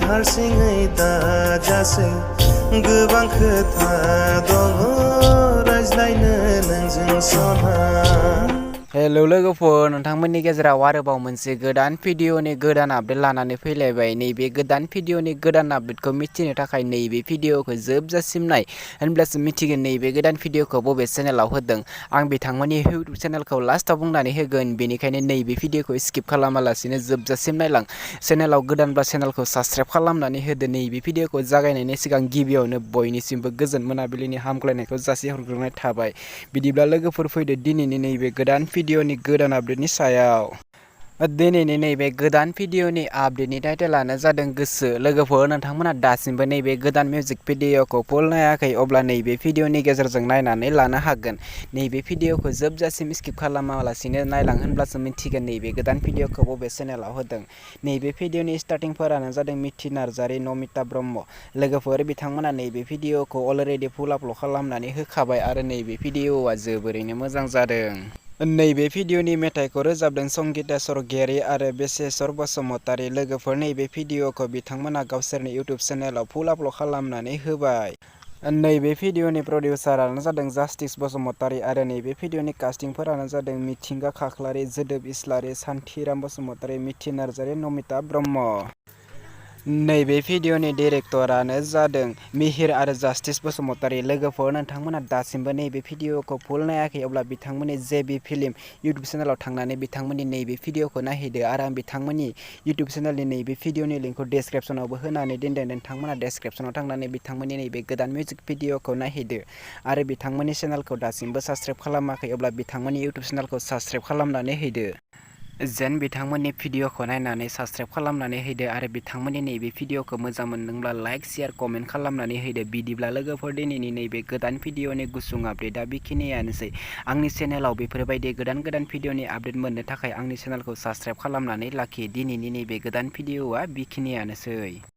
हारसिङै दाजासै गोबां खोथा दङ रायज्लायनो नोंजों सना। हेलौ लोगोफोर, नोंथांमोननि गेजेराव आरोबाव मोनसे गोदान भिडिअनि गोदान आपडेट लानानै फैलायबाय। नैबे गोदान भिडिअनि गोदान आपडेटखौ मिथिनो थाखाय नैबे भिडिअखौ जोबजासिम नाय, होनब्लासो मिथिगोन नैबे गोदान भिडिअखौ बबे चेनेलाव होदों। आं बिथांमोननि इउटुब चेनेलखौ लास्टाव बुंनानै होगोन, बेनिखायनो नैबे भिडिअखौ स्किप खालामालासिनो जोबजासिम नायलां। चेनेलाव गोदानब्ला चेनेलखौ साबस्क्राइब खालामनानै होदो। नैबे भिडिअखौ जागायनायनि सिगां गिबियावनो बयनिसिमबो गोजोन मोनाबिलिनि हामग्लायनायखौ जासिहरग्रोनाय थाबाय। बिदिब्ला लोगोफोर फैदो दिनैनि नैबे गोदान भिडिअनि गोदान आपडेटनि सायाव। दिनैनि नैबे गोदान भिडिअनि आपडेटनि टाइटेलानो जादों गोसो। लोगोफोर, नोंथांमोना दासिमबो नैबे गोदान मिउजिक भिडिअखौ फुल नायाखै, अब्ला नैबे भिडिअनि गेजेरजों नायनानै लानो हागोन। नैबे भिडिअखौ जोबजासिम स्किप खालामालासिनो नायलां, होनब्लासो मिथिगोन नैबे गोदान भिडिअखौ बबे चेनेलाव होदों। नैबे भिडिअनि स्टार्टिंफोरानो जादों मिथि, नार्जारी, नमिता, ब्रह्म। लोगोफोर, बिथांमोना नैबे भिडिअखौ अलरेडि फुल आपल'ड खालामनानै होखाबाय आरो नैबे भिडिअआ जोबोरैनो मोजां जादों। नैबे भिडिअनि मेथाइखौ रोजाबदों संगीता सर्गियारी आरो बेसेश्वर बसुमतारी। लोगोफोर, नैबे भिडिअखौ बिथांमोना गावसोरनि इउटुब चेनेलाव फुल आपल'ड खालामनानै होबाय। नैबे भिडिअनि प्रडिउसारानो जादों जास्टिस बसुमतारी आरो नैबे भिडिअनि कास्टिंफोरानो जादों मिथिंगा खाख्लारि, जोदोब इस्लारि, सान्थिराम बसुमतारी, मिथि, नार्जारी, नमिता, ब्रह्म। नैबे भिडिअनि डिरेक्टरानो जादों मिहिर आरो जास्टिस बसुमतारी। लोगोफोर, नोंथांमोना दासिमबो नैबे भिडिअखौ फुल नायाखै, अब्ला बिथांमोननि जेबि फिल्म इउटुब चेनेलाव थांनानै बिथांमोननि नैबे भिडिअखौ नायहैदो आरो आं बिथांमोननि इउटुब चेनेलनि नैबे भिडिअनि लिंकखौ डेसक्रिपसनावबो होनानै दोनदों। नोंथांमोना डेसक्रिपसनाव थांनानै बिथांमोननि नैबे गोदान मिउजिक भिडिअखौ नायहैदो आरो बिथांमोननि चेनेलखौ दासिमबो साबस्क्राइब खालामाखै, अब्ला बिथांमोननि इउटुब चेनेलखौ साबस्क्राइब खालामनानै हैदो। जेन बिथांमोननि भिडिअखौ नायनानै साबस्क्राइब खालामनानै हैदो आरो बिथांमोननि नैबे भिडिअखौ मोजां मोनदोंब्ला लाइक, शेयार, कमेन्ट खालामनानै हैदो। बिदिब्ला लोगोफोर, दिनैनि नैबे गोदान भिडिअनि गुसुं आपडेटआ बेखिनियानोसै। आंनि चेनेलाव बेफोरबायदि गोदान गोदान भिडिअनि आपडेट मोननो थाखाय आंनि चेनेलखौ साबस्क्राइब खालामनानै लाखि। दिनैनि नैबे गोदान भिडिअआ बेखिनियानोसै।